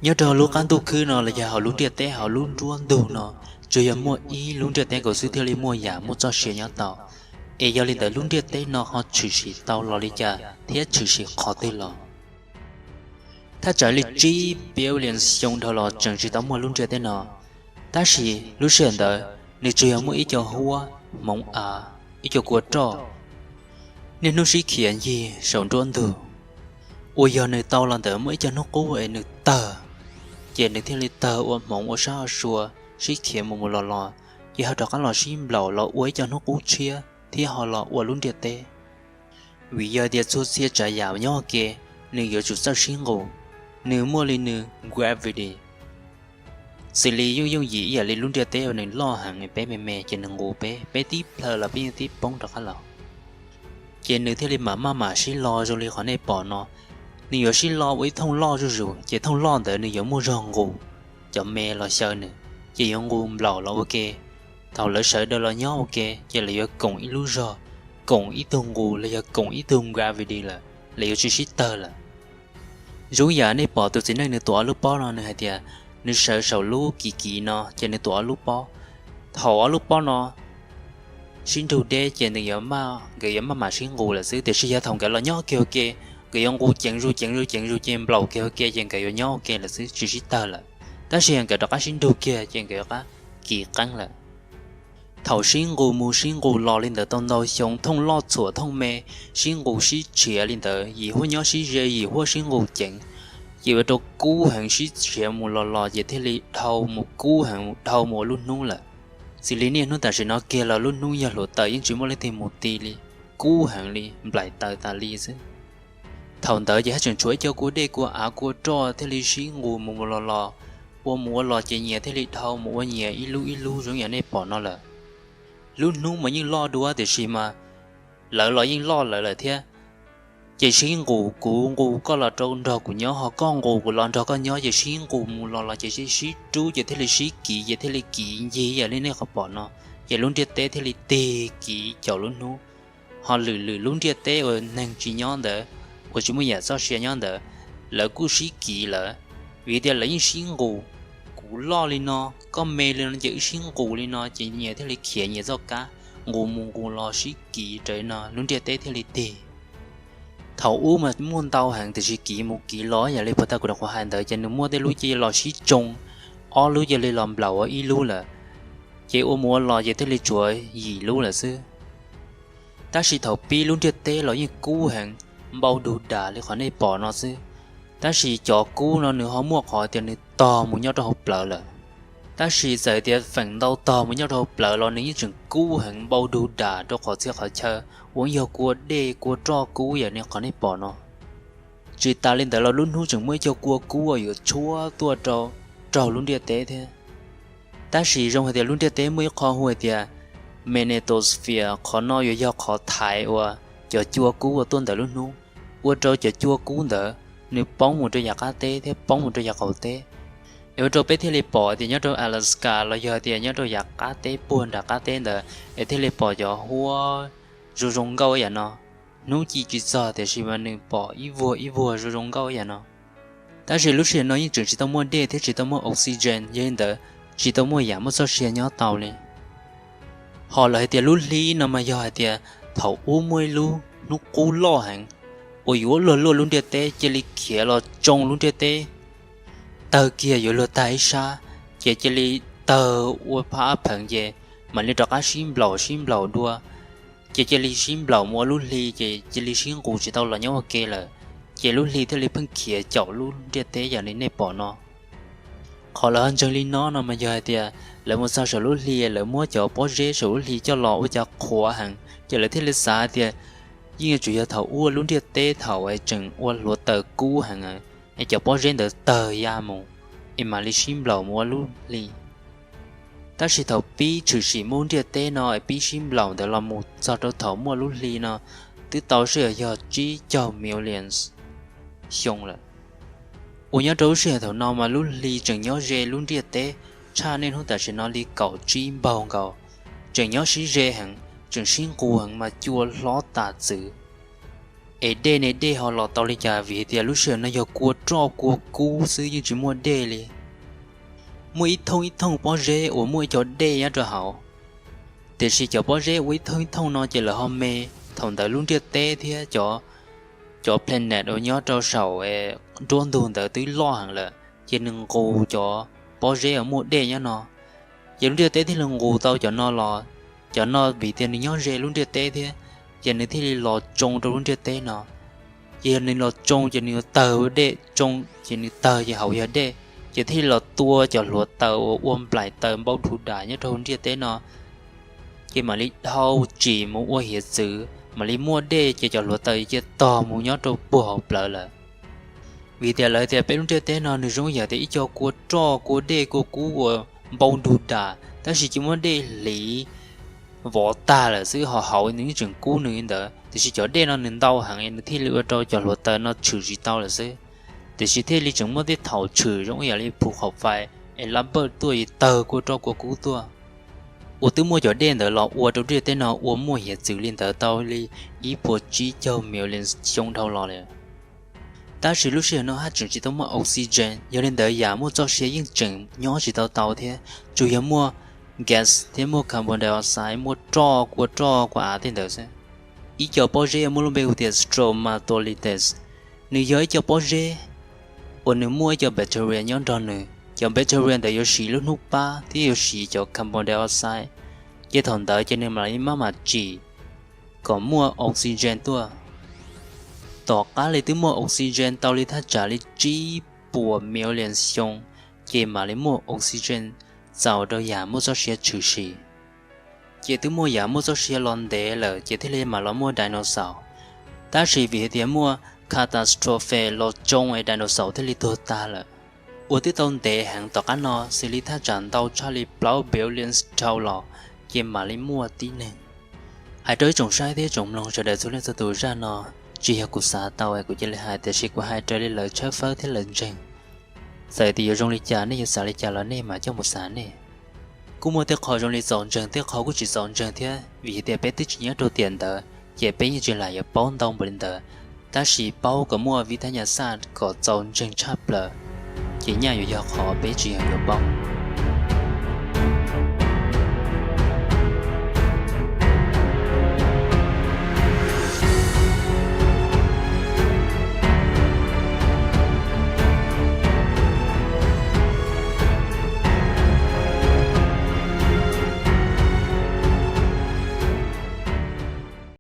Nyob rau lub qab ntuj khwb no los yog hauv lub ntiaj teb hauv lub nruab ntug no, tsuas yog muaj ib lub ntiaj teb nkaus xwb thiaj li muaj yam muaj txoj sia nyob tau. Es yog li ntawd lub ntiaj teb no ho tshwm sim tau los li cas thiab tshwm sim qhov twg los? Thaj tsam li tsib billion xyoo dhau los tseem tsis tau muaj lub ntiaj teb no, tab sis lub sij hawm ntawd nws tsuas yog muaj ib co huab hmoov av, ib co kua roj, niaj hnub sib khiav ncig saum nruab ntug, uas yog nws tau los ntawm muaj ib co hnub qub es nws tawg, ces nws thiaj li tawg ua hmoov ua sab ua sua, sib khiav mus mus los los, ces ho rov qab los sib nplaum los ua ib co hnub qub tshiab thiab ho los ua lub ntiaj teb. Vim yog tias txhua txhia tsav yam nyob ua ke, nws yuav tsum txawj sib nqus, nws muaj li nws gravity. Xws li yooj yooj yim ib yam li lub ntiaj teb uas nws loj heev peb me me ces nws nqus peb, peb tib plhaw los peb yeej tib poob rov qab los. Ces nws thiaj li mam maj mam sib lo zoo li qhov nej pom no. Nws yuav sib lo ua ib thooj loj zuj zus, ces thooj loj ntawd nws yuav muaj zog nqus, cov me los xyaw nws, ces yuav nqus nplaum los ua ke. Thaum lawv sawv daws los nyob ua ke ces lawv yuav koom ib lub zog, koom ib tug nqus los yog koom ib tug gravity lawm, lawv yuav tsis sib tawg lawm. Zoo yam nej pom tus txiv neej nws tuav ob lub pob no, nws hais tias nws sawv saum lub kiv kiv no ces nws tuav ob lub pob. Thaum ob lub pob no sib nrug deb ces nws yuav, nkawd yuav maj mam sib nqus lawm xwb, tiam sis yog thaum nkawd los nyob kiag ua ke, nkawd yuav nqus ceev zus ceev zus ceev zus ces nplaum kiag ua ke ces nkawd yuav nyob ua ke lawm xwb, tsis sib tawg lawm. Tab sis yog nkawd rov qab sib nrug kiag ces nkawd yuav rov qab kiv qeeb lawm. Thaum sib nqus mus sib nqus los li ntawd tau ntau xyoo, thooj loj txhuam thooj me, sib nqus sib tshiav li ntawd, yim huab nyob sib ze, yim huab sib nqus ceev, ces ua rau kub heev, sib tshiav mus los los ces thiaj li dhau mus kub heev, dhau mus ua lub hnub lawm. Xws li niaj hnub tam sim no kiag los lub hnub yog hluav taws yeej tsis muaj leej twg mus ti li, kub heev li, nplaim taws tas li xwb. Thaum ntawd ces haj tseem tshuav ib co kua dej kua av kua roj thiaj li sib nqus mus mus los los, ua mus ua los ces nyias thiaj li dhau mus ua nyias ib lub ib lub zoo yam nej pom no lawm. Lub hnub mas yeej loj dua tiam sis mas lawv los yeej loj lawv lawm thiab. Ces sib nqus, kuv nqus koj los rau nrog kuv nyob, ho koj nqus kuv los nrog koj nyob, ces sib nqus mus los los ces sib rub ces thiaj li sib kiv, ces thiaj li kiv ncig yam li nej qhov pom no, ces lub ntiaj teb thiaj li tig kiv caum lub hnub. Ho lwm lwm lub ntiaj teb uas neeg tsis nyob ntawd, uas tsis muaj yam txoj sia nyob ntawd, lawv kuj sib kiv lawm. Vim tias lawv yeej sib nqus, kuv loj li no, koj me li no ces wb sib nqus li no ces nyias thiaj li khiav nyias txoj kab, nqus mus nqus los sib kiv raws no lub ntiaj teb thiaj li tig. Thaum ub mas muaj ntau heev tiam sis kiv mus kiv los yam li puag ta kuv rov qab hais ntawd ces nws muaj tej lub cia li los sib tsoo, ob lub cia li los nplaum ua ib lub lawm, ces ua mus ua los ces thiaj li tshuav yim lub lawm xwb. Tab sis thaum pib lub ntiaj teb los yeej kub heev, npau dug das li qhov nej pom no xwb. Tab sis cov kub no nws ho muaj qhov tias nws tog mus nyob rau hauv plawv lawm. Tab sis txawm tias feem ntau tog mus nyob rau hauv plawv los nws yeej tseem kub heev, npau dug das rau qhov txhia qhov chaw uas yog kua dej kua roj kub yam li qhov nej pom no. Tsis tas li ntawd los lub hnub tseem muaj ib co kua kub uas yuav tshuab tuaj rau raug lub ntiaj teb thiab. Tab sis zoo hais tias lub ntiaj teb muaj ib qho hu hais tias magnetosphere, qhov no yuav yog qhov thaiv uas cov cua kub uas tuaj ntawm lub hnub, ua rau cov cua kub ntawd nws poob mus rau yav qab teb thiab poob mus rau yav qaum teb. Es ua rau peb thiaj li pom tias nyob rau Alaska los yog tias nyob rau yav qab teb puag nram qab teb ntawd es thiaj li pom cov huab zoo zoo nkauj yam no. Hnub ci tsis txog tiam sis mas nws pom ib vuag ib vuag zoo zoo nkauj yam no. Tab sis lub sij hawm no yeej tseem tsis tau muaj dej thiab tsis tau muaj oxygen, yog li ntawd tsis tau muaj yam muaj txoj sia nyob tau li. Ho lawv hais tias lub hli no mas yog hais tias thaum ub muaj ib lub hnub qub loj heev uas yuav luag luaj lub ntiaj teb cia li khiav los tsoo lub ntiaj teb, tawg kiag yuav luag tag ib sab, ces cia li tawg ua phab ab pheev ces mam li rov qab sib nplaum sib nplaum dua, ces cia li sib nplaum mus ua lub hli ces cia li sib nqus tsis tau los nyob ua ke lawm, ces lub hli thiaj li pheej khiav caum lub ntiaj teb yam li nej pom no. Qhov lawv ho ntseeg li no no mas yog hais tias lawv mus txog saum lub hli lawv muab cov pob zeb saum lub hli coj los ua cas qhuav heev ces lawv thiaj li xav tias yeej yuav tsum yog thaum ub lub ntiaj teb thaum es tseem ua hluav taws kub heev es cov pob zeb ntawd tawg ya mus es mam li sib nplaum mus ua lub hli. Tab sis thaum pib tshwm sim muaj ntiaj teb no es pib sib nplaum ntawd los mus txog rau thaum muaj lub hli no twb tau sij hawm yog tsib caug millions xyoo lawm. Uas nyob rau lub sij hawm thaum no mas lub hli tseem nyob ze lub ntiaj teb tshaj niaj hnub tam sim no li kaum tsib npaug nkaus, tseem nyob sib ze heev, tseem sib nqus heev mas cua hlob tas txwv. Es dej ne, dej ho los tau li cas? Vim hais tias lub sij hawm no yog kua roj kua kub xwb, yeej tsis muaj dej li. Muaj ib thooj ib thooj pob zeb uas muaj ib co dej nyob rau hauv, tiam sis cov pob zeb ua ib thooj ib thooj no ces lawv ho me. Thaum ntawd lub ntiaj teb thiab cov, cov planet uas nyob rau saum nruab ntug ntawd twb loj heev lawm, ces nws nqus cov pob zeb uas muaj dej nyob no, ces lub ntiaj teb thiaj li nqus tau cov no los. Cov no vim tias nws nyob ze lub ntiaj teb thiab, ces nws thiaj li los tsoo rau lub ntiaj teb no. Ces yog nws los tsoo ces nws yuav tawg ua dej, tsoo ces nws tawg ces hauv yog dej, ces thiaj li los tua cov hluav taws uas ua nplaim taws npau du das nyob rau hauv ntiaj teb no, ces mam li dhau tsim mus ua hiav txwv, mam li muaj dej, ces cov hluav taws cia tog mus nyob rau puag hauv plawv lawm. Vim tias lawv tias peb lub ntiaj teb no nws zoo yam tias ib co kua roj kua dej kua kub uas npau du das, tab sis cia muab dej hliv vov tag lawm xwb, ho hauv nws yeej tseem kub nws li ntawd, tiam sis cov dej no nws ntau heev, nws thiaj li ua rau cov hluav taws no tshwm tsis tau lawm xwb. Tiam sis thiaj li tseem muaj tej thaum tshwm zoo ib yam li phuv qhov fais es lab pawj tuaj es tawg kua roj kua kub tuaj. Uas twb muaj cov dej ntawd los ua rau ntiaj teb no ua muaj hiav txwv li ntawd tau li ib puas tsib caug million xyoo dhau los li. Tab sis lub sij hawm no haj tseem tsis tau muaj oxygen, yog li ntawd yam muaj txoj sia yeej tseem nyob tsis tau tau thiab, tsuas yog muaj gas thiab muaj carbon dioxide, muaj roj kua roj kua av tej ntawd xwb. Ib co pob zeb uas muaj lub npe hu tias stromatolites, nws yog ib co pob zeb uas nws muaj ib co bacteria nyob nrog nws. Cov bacteria ntawd yuav siv lub hnub pab thiab yuav siv cov carbon dioxide, ces thaum ntawd ces nws mam li maj mam tsim kom muaj oxygen tuaj. Tom qab li twb muaj oxygen tau li thaj tsam li tsib puas million xyoo, ces mam li muaj oxygen txaus rau yam muaj txoj sia tshwm sim. Ces twb muaj yam muaj txoj sia los ntev lawm ces thiaj li mam los muaj dinosaur. Tab sis vim hais tias muaj catastrophe los tsoo es dinosaur thiaj li tuag tag lawm. Uas twb tau ntev heev tom qab no xws li thaj tsam ntau tshaj li plaub billion dhau los, ces mam li muaj tib neeg. Hais rau ib tsoom saib thiab tsoom mloog sawv daws txhua leej txhua tus, zaj no tsis yog kuv xav tau es kuv cia li hais, tiam sis kuv hais raws li lawv tshawb fawb thiab lawv ntseeg. Txawm tias yuav zoo li cas, nej yuav xav li cas los nej mam coj mus xav nej. Kuj muaj tej qho zoo li txaus ntseeg, tej qho kuj tsis txaus ntseeg thiab, vim hais tias peb twb tsis nyob rau tiam ntawd, ces peb yeej tsis lam yuav paub ntau npaum li ntawd. Tab sis paub kom muaj vib thab nyas xaj kom txaus ntseeg tshaj plaws, ces nyaj yuav yog qhov peb tsis yog yuav paub.